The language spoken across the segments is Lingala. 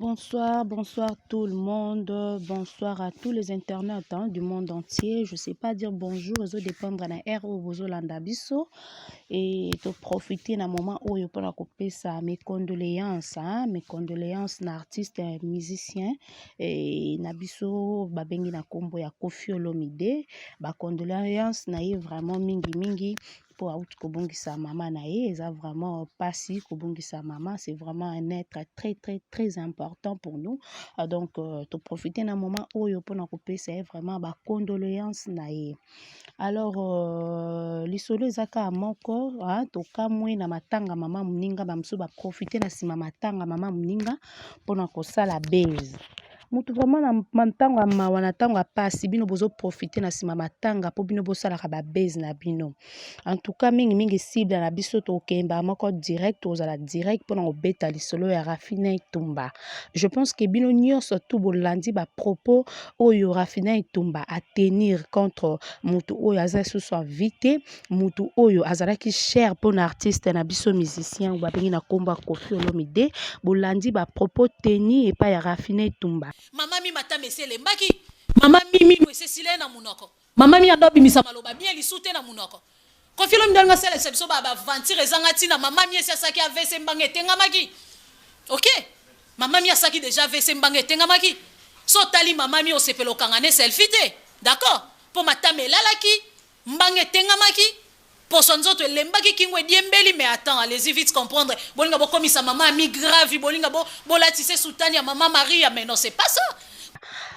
Bonsoir, bonsoir tout le monde, bonsoir à tous les internautes, hein, du monde entier. Je sais pas dire bonjour, ezo dépendre na heure oyo bozolanda biso et to profiter na moment oyo mpona kopesa mes condoléances, hein, mes condoléances na artiste musicien et na biso babengi na nkombo ya Koffi Olomide. Ba condoléances na ye vraiment mingi mingi mpo auti kobungisa mama na ye. Eza vraiment pasi kobungisa mama, c'est vraiment un être très très très important pour nous. Donc toprofite na moment oyo mpona kopesa ye vraiment bacondoléance na ye. Alors lisolo eza kaka moko, hein, tokamwe na matanga mama moninga. Bamosusu baprofite na nsima matanga mama moninga mpona kosala buzz. Motu vraiment na ntango ya mawa, na ntango ya pasi, bino bozoprofite na nsima matanga mpo bino bosalaka babuzz na bino. En tout cas, mingimingi cible na biso, tokemba moko direct, tozala direct mpona kobeta lisolo ya Rafina Etumba. Je pense que bino nyonso tu bolandi bapropos oyo Rafina Etumba atenir contre motu oyo aza lisusu en vie te, motu oyo azalaki cher mpona artiste na biso musicien babengi na nkombo ya Koffi Olomide. Bolandi bapropos teni epai ya Rafina Etumba. Mama mi matama esi elembaki, mama mi mino esi esila ye na monoko, mama mi ando abimisa maloba bien lisu te na monoko. Koffi Olomide alinga asalisa biso baaventure ezanga ntina. Mama mi esi asaki AVC, mbanga etengamaki. Ok, mama mi asaki déjà AVC, mbanga etengamaki. So otali mama mi, osepela okanga ne selfie te, d'accord? Mpo matama elalaki, mbanga etengamaki, poso nzoto elembaki, kingo ediembeli. Mais attends, allez-y vite comprendre. Bolinga bokomisa mama ami grave, bolinga bolatisa soutane ya mama Maria, mais non, c'est pas ça.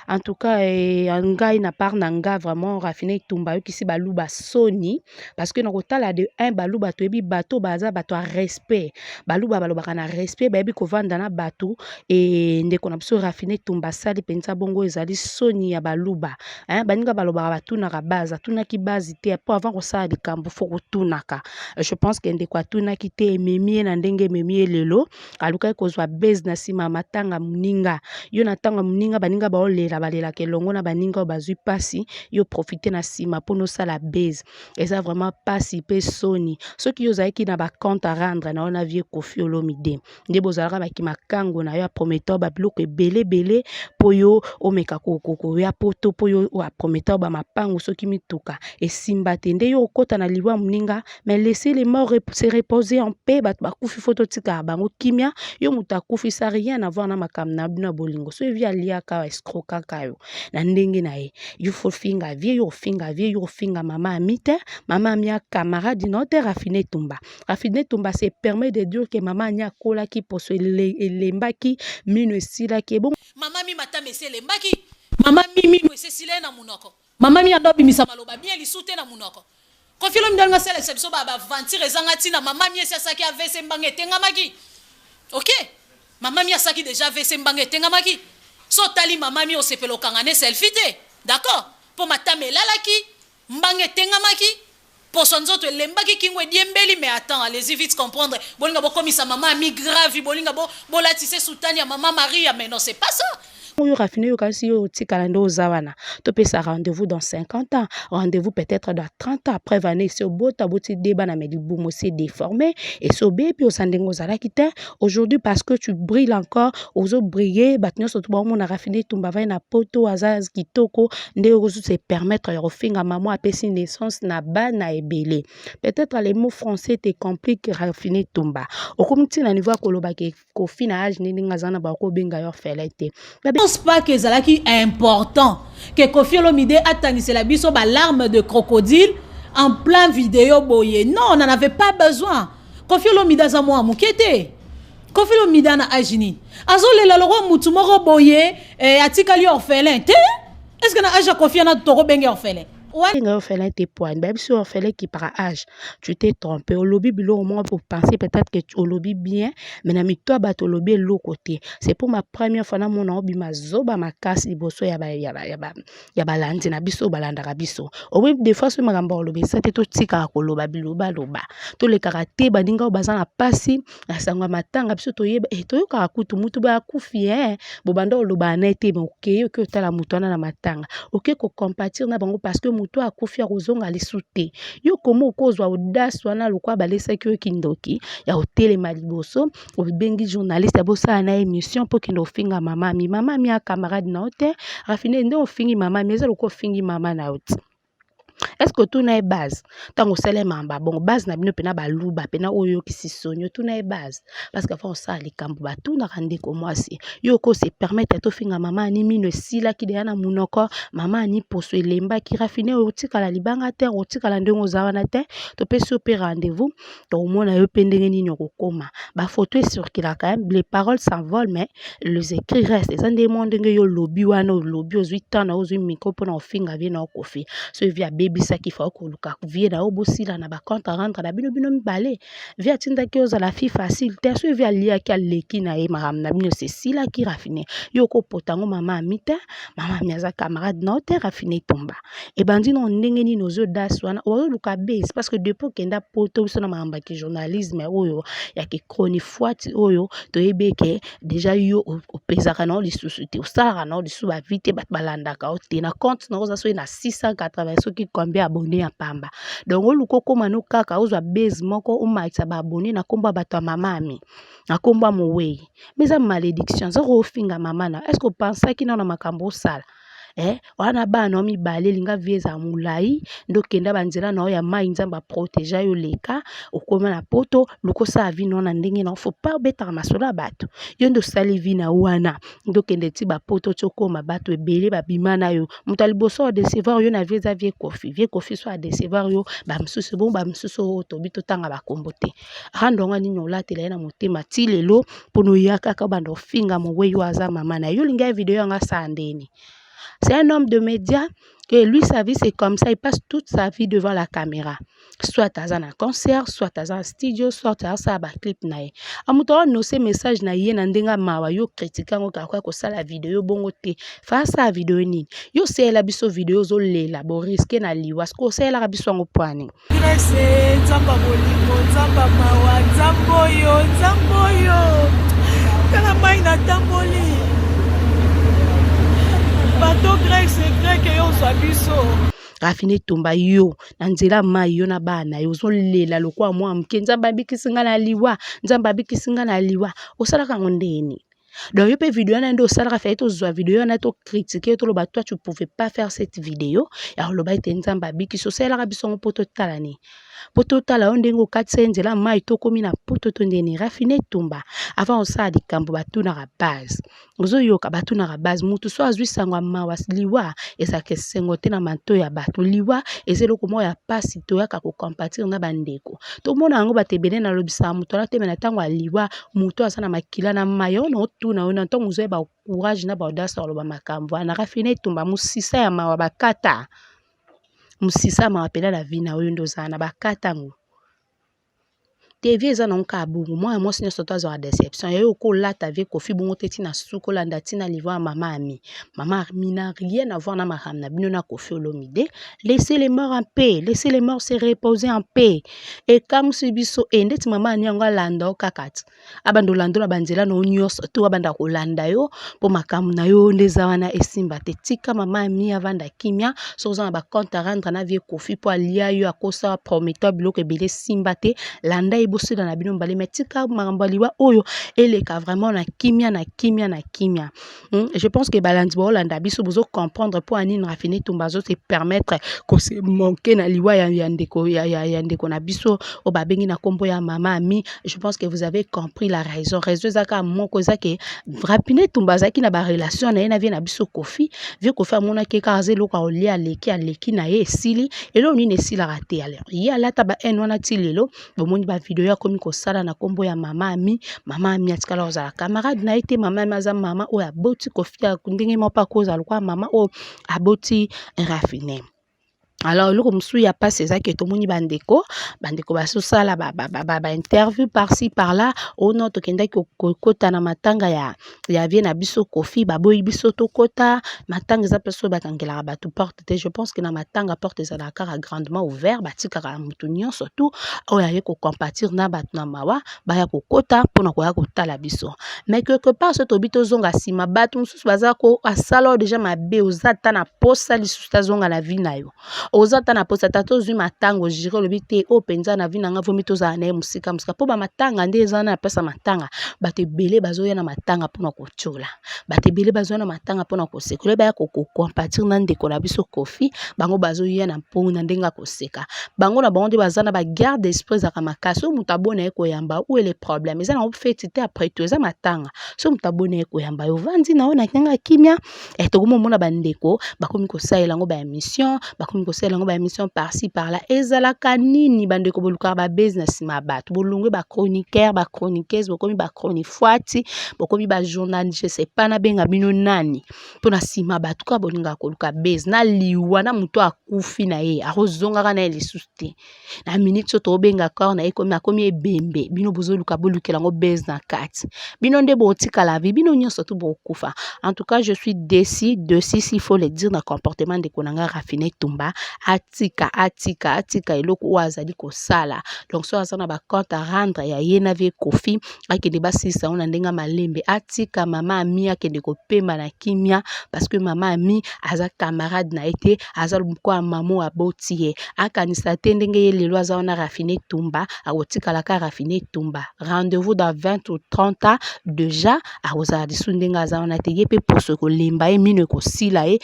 En tout cas, ngai na part na nga, vraiment Rafine Etumba ayokisi Baluba soni, parce que na kotala de un, Baluba toyebi bato baza bato ya respect. Baluba balobaka na respect, bayebi kovanda na bato. E ndeko na biso Rafine Etumba asali mpenza bongo, ezali soni ya Baluba, hein. Baninga balobaka, batunaka base, atunaki base te, po avant kosala likambo fo kotunaka. Je pense que ndeko atunaki te, ememi ye na ndenge ememi ye lelo. Alukaki kozwa buzz na nsima ya matanga moninga. Yo na ntango ya moninga, baninga baolela, balelaka elongo na baninga oyo bazwi mpasi. Yo profite na nsima mpona osala buzz, eza vraiment mpasi mpe soni. Soki yo ozalaki na bacompte à rendre na yo na vieux Koffi Olomide, nde bozalaka bakimakango na yo, aprometteur babiloko ebele ebele mpo yo omeka koya Poto, mpo yo aprometteur bamapango, soki mituka esimba te, nde yo okɔta na liwa moninga. Mais laissez les morts se reposer en paix. Bato bakufi, fo totikaka bango kimia. Yo moto akufi, ça rien à voir na makambo na bino ya bolingo. So evi aliaka, escrokaka yo na ndenge na ye, yo fo finga vieux, yo ofinga vieux, yo ofinga mama Ami te. Mama Ami ya camarade no te. Rafine Tumba, Rafine Tumba se permet de dire que mama Ani akolaki, poso elembaki, mino esilaki, ebongo Mama mi matama esi elembaki, mama mi mino esi esila ye na monoko, mama mi ando abimisa maloba bien lisu te na monoko. Koffi Olomide alinga asalisa biso baaventure ezanga ntina. Mama mi esi asaki AVC, mbanga etengamaki. Ok, mama mi asaki déjà AVC, mbanga etengamaki. So otali mama mi, osepela okanga ne selfie te, d'accord? Mpo matama elalaki, mbanga etengamaki, poso nzoto elembaki, kingo ediembeli. Mais attends, allez-y vite comprendre. Bolinga bokomisa mama ami grave, bolinga bolatisa soutane ya mama Maria, mais non, c'est pas ça. Oyo Rafine, oyo kasi yo otikala nde oza wana. Topesa rendez-vous dans 50 ans, rendez-vous peut-être dans 30 ans après vane. Esi obota, boti deba na me libumu esi déformé, esi obebi, oza ndenge ozalaki te. Aujourd'hui, parce que tu brilles encore, ozobrille, bato nyonso to baomona Rafine Etumba vai na Poto, aza kitoko, nde ozo se permettre ya kofinga mama apesi naissance na bana ebele. Peut-être les mots français te complique. Rafine Etumba, okomi ntina niveau ya kolobaka Kofi na age ndenge aza na, bakobenga yo orphelin te. Pense pas que ezalaki important que Koffi Olomide atangisela biso balarme de crocodile en plein vidéo boye. Non, on n'en avait pas besoin. Koffi Olomide aza mwa moke te. Koffi Olomide na age nini azolela lokwa mutu moko boye, atikali orphelin te? Est ce que na age ya Koffi ana tokobenge orphelin? Nga orphelin te poine bayebi so orphelin qui par âge. Tu t'es trompé, olobi biloko moko pour penser peut-être que olobi bien, mais na mito ya bato olobi eloko te. C'est pour ma première fois namona obima zoba makasi liboso ya balandi na biso oyo balandaka biso. Oyebi, des fois soki makambo ya koloba eza te, totikaka koloba bilobaloba, tolekaka te. Baninga oyo baza na mpasi na sango ya matanga, biso toyeba, toyokaka kutu mutu boye akufi, bobanda kolobana na ye te. Me okei, oke otala motu wana na matanga, oke kocompatir na bango parce que motu Moto akufi akozonga lisu te. Yo koma okozwa audace wana lokola balesaki yo kindoki ya kotelema liboso, obengi journaliste bosala na émission mpo okende ofinga mama Ami. Mama Ami ya camarade na yo te. Rafine, nde ofingi mama Ami, eza lokola ofingi mama na yo te. Est ce que otuna ye base ntango osala ye makambo bongo? Base na bino mpena baluba mpena oyo oyokisi soni, otuna ye base? Parce que avant osala likambo, batunaka. Ndeko mwasi, yo okose permettre tofinga mama Ani? Mino esilaki deya na monoko mama Ani, poso elembaki. Rafine, otikala libanga te, otikala ndenge oza wana te. Topesi yo mpe rendez-vous, tokomona yo mpe ndenge nini okokoma. Bafoto ecirculaka, les paroles s'envolent mais les écrits restent. Eza nde mo ndenge yo olobi wana, olobi, ozwi temps na ozwi micro mpona kofinga vieux na yo Kofi. So vieux abebisaki, fa okoluka vieux na yo, bosila na bacompte à rendre na bino, bino mibale. Vieux atindaki ozala fille facile te. So vieux aliaki, aleki na ye, makambo na bino esesilaki. Rafine, yo okopota yango mama Ami te. Mama Ami aza camarade na yo te. Rafine Tumba, ebandi no ndenge nini ozwi audace wana? Ozoluka base parce que depuis okenda Poto, biso na makambo ya kijournalisme oyo ya kichronifuati oyo, toyebi eke déjà yo opezaka na yo lisusu te, osalaka na yo lisusu bavues te, bato balandaka yo te. Na compte na yo oza soki na 680 soki combien abonné ya pamba. Donc oluka okóma no kaka ozwa base moko, omatisa baabonné na nkombo ya bato ya mama Ami, na nkombo ya mowei. Mais eza malédiction, eza kofinga mama na. Est ce que opansaki nano na makambo osala? Wana bana yo mibale, elinga vie ezala molai nde okenda banzela na yo ya mai. Nzambe aprotégea yo, leka okóma na Poto, luka osala vie na yo na ndenge na yo. Faut pas obetaka masolo ya bato. Yo nde osali vie na wana, nde okende ti bapoto, ti okóma, bato ebele babima na yo. Moto ya liboso adécevoir yo na vie eza vieux Kofi. Vieux Kofi so adécevoir yo, bamosusu bongo, bamosusu oyo tobi totanga bakombo te. Rando yango nini olatela ye na motema ti lelo mpona oya kaka obanda ofinga mowei oyo aza mama na yo? Olingi ya video yango asala ndeni? C'est un homme de médias et lui, sa vie, c'est comme ça. Il passe toute sa vie devant la caméra, soit aza na concert, soit aza na studio, soit asala baclip na ye. Amoto aonose message na ye na ndenge mawa, yo critique yango kaka kosala video bongo te. Fa asala video nini? Yo osalela biso video, ozolela, borisquer na liwa. Siko osalelaka biso yango pwani? Grâce, Nzambe bolingo, Nzambe mawa, Nzambe oyo, Nzambe oyo, tala mai natamboli bato. Grâce, greke yo ozwa biso. Rafine Tumba, yo na nzela mai, yo na bana yo, ozolela lokwa mwa moke: "Nzambe abikisi nga na liwa, Nzambe abikisi nga na liwa." Osalaka yango ndeni? Donc yo mpe video wana nde osalaka, fallait tozwa video wana, tocritiquer, toloba: "Toi, tu pouvais pas faire cette vidéo ya koloba ete Nzambe abikisi." Osalelaka biso yango mpo totala nini? Mpo totala yo ndenge okatisa ye nzela mai, tokomi na Poto to ndeni? Rafine Tumba, avant osala likambo, batunaka base. Ozoyoka? Batunaka base. Motu so azwi sango ya mawa, liwa ezalaka esengo te na matoi ya bato. Liwa eza eloko moko ya pasi, toyaka kocompatir na bandeko, tomona yango bato ebele. Nalobisaka moto wana te, me na ntango ya liwa, moto aza na makila na mai oyo na otuna yo na ntango ozoyeba courage na baaudace ya koloba makambo wana. Rafine Tumba, mosisa ya mawa bakata, mosisa ya mawa mpena na vie na oyo nde ozala na bakata yango te. Vie eza nango kaka bongo. Mwana mwasi nyonso to azwaka déception. Yayo okolata vieux Kofi bongo te ntina suki, olanda ntina liwa ya mama Ami. Mama Ami n'a rien à voir na makambo na bino na Kofi Olomide. Laissez les morts en paix, laissez les morts se reposer en paix. Ekamwisi biso e ndeti mama Ani yango alanda yo kaka ti abanda olanda na banzela na yo nyonso to abanda kolanda yo mpo makambo na yo nde eza wana esimba te. Tika mama Ami avanda kimia. Soki oza na bacompte à rendre na vieux Kofi mpo alia yo, akosa, prometteur biloko ebele, esimba te, landa ye, bosila na bino mibale. Me tika makambo ya liwa oyo eleka vraiment na kimia, na kimia, na kimia. Je pense que balandi baolanda biso bozo comprendre mpo anini Rafine Tumba azose permettre kose moquer na liwa ya ndeko ya ndeko na biso oyo babengi na nkombo ya mama Ami. Je pense que vous avez compris la raison. Raison eza kaka moko, eza ke Rafine Tumba azalaki na barelation na ye na vieux na biso Kofi. Vieux Kofi amonaki kaka aza eloko ya kolia, aleki, aleki na ye, esili. Eloko nini esilaka te? Alors ye alata ba haine wana ti lelo. Bomoni bavideo akomi kosala na nkombo ya mama Ami. Mama Ami atikala kozala camarade na ye te. Mama Ami aza mama oyo aboti Kofi, ndenge moko mpe akozala lokola mama oyo aboti Rafine. Alors eloko mosusu ya mpasi eza ke tomoni bandeko bazosala bainterview par-ci par-là: "Ono tokendaki kokota na matanga ya vieux na biso Kofi, baboyi biso tokota matanga." Eza mpe soki bakangelaka bato porte te. Je pense que na matanga, porte ezalaka kaka grandement ouvert, batikaka motu nyonso tu oyo aye kocompatir na bato na mawa baya kokota mpona koya kotala biso. Mais quelque part, so tobi tozonga nsima, bato mosusu baza ko asala oyo déjà mabe, oza ata na posa lisusu tazonga na vie na yo. Oza ata na posa te, ata ozwi matanga ojure, olobi te oyo mpenza na vie na nga vomi tozala na ye mosika mosika, mpo bamatanga nde eza na place ya matanga. Bato ebele bazoya na matanga mpona kotiola, bato ebele bazoya na matanga mpona koseka. Oyo baya kocompatir na ndeko na biso Kofi, bango bazoya na mpo na ndenge ya koseka. Bango na bango nde baza na baguerre d'esprit, ezalaka makasi. Oyo moto abona ye koyamba, où est le problème? Eza nango feti te, après tout eza matanga. So moto abona ye koyamba, yo ovandi na yo na ndenge ya kimia. Tokomi omona bandeko bakomi kosalela yango baémission, bakomi kosalela yango baémission par-ci par-là. Ezalaka nini, bandeko? Bolukaka babuzz na nsima ya bato. Bolongwe bachroniqueur, bachroniqueuse, bokomi bachronifuati, bokomi bajournaliste, je sais pas nabenga bino nani, mpo na nsima bato kaka bolingaka koluka buzz na liwa na moto akufi na ye, akozongaka na ye lisusu te. Na minute so tobenga corps na ye, komi akomi ebembe, bino bozoluka bolukela yango buzz na kati. Bino nde botikala vie, bino nyonso tu bokufa. En tout cas, je suis déçu, déçu, s'il faut le dire, na comportement ndeko na nga Raphine Tumba. Atika, atika, atika eloko oyo azali kosala. Donc so aza na bacompte à rendre ya ye na vieux Kofi, akende basilisa yango na ndenge ya malembe. Atika mama Ami akende kopema na kimia, parce que mama Ami aza camarade na ye te, aza lokola mama aboti ye. Akanisa te ndenge ye lelo aza wana Raphine Tumba, akotikalaka Raphine Tumba. Rendez-vous dans 20 ou 30 ans, déjà akozala lisusu ndenge aza wana te. Ye mpe poso ekolemba ye, mino ekosila ye.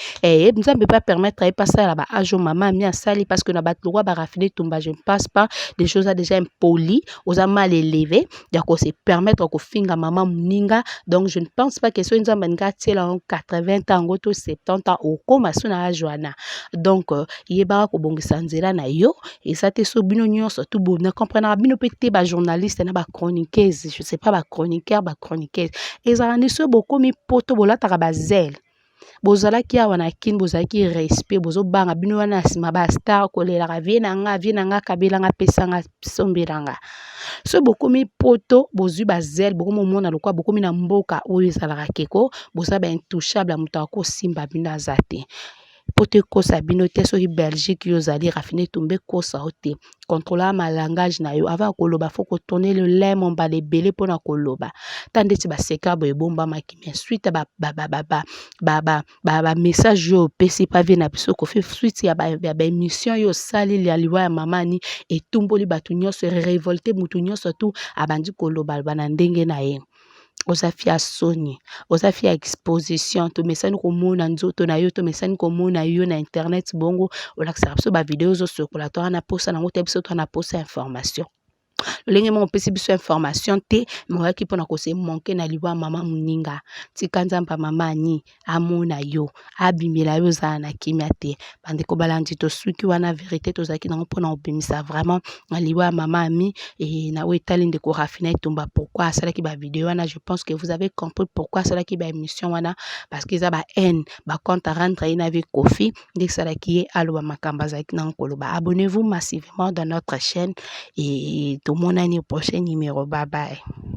Nzambe mpe apermettre ye mpe asala baage oyo mama Ami asali, parce que na bato lokwa baRaphine Tumba, je ne pense pas des choses déjà impoli, oza mal élevé ya kose permettre kofinga mama moninga. Donc je ne pense pas que soki Nzambe alingi atiela yango 80 ans yango to 70 ans, okóma so na age wana. Donc yebaka kobongisa nzela na yo. Eza te so bino nyonso tu na comprenaka bino mpe te, bajournaliste na bachroniqueuse, je sais pas, bachroniqueur, bachroniqueuse. Ezalaka nde soki bokomi poto, bolataka bazele. Bozalaki awa na Kini, bozalaki respect, bozobanga bino wana na nsima bastar, kolelaka vieux na nga, vieux na nga akabelanga, apesanga, sombelanga. So bokomi poto, bozwi bazele, bokomi omona lokwa bokomi na mboka oyo ezalaka keko boza baintouchable, ya moto akosimba bino aza te. Po te ekosa bino te, soki Belgique yo ozali, Raphine Tumba, ekosa yo te. Contrôla malangage na yo avant ya koloba. Faut kotourner lolemo mbala ebele mpona koloba. Ta ndeti baseka boye ebombamaki, mais suite bamessage oyo opesi pa vieux na biso Kofi, suite ya baémission oyo osali ya liwa ya mama Ani, etumboli bato nyonso, révolte motu nyonso tu abandi kolobaloba na ndenge na ye. Oza fille ya soni, oza fille ya exposition. Tomesani komona nzoto na yo, tomesani komona yo na internet. Bongo olakisaka biso bavideo, ozosokola. To wana posa nango te, biso to wana posa information. Lolenge moko opesi biso information te, me oyaki mpona kose moquer na liwa mama moninga. Tika Nzambe ya mama Ani amona yo, abimela yo, ozala na kimia te. Bandeko balandi, tosuki wana. Vérité tozalaki nango mpona kobimisa vraiment na liwa ya mama Ami e na oyo etali ndeko Raphine Tumba, pourquoi asalaki bavideo wana. Je pense que vous avez compris pourquoi asalaki baémission wana, parce que eza ba haine, bacompte à rendre ye na vieux Kofi nde esalaki ye aloba makambo azalaki nango koloba. Abonnez-vous massivement dans notre chaîne et tomonani au prochain numéro. Bye bye.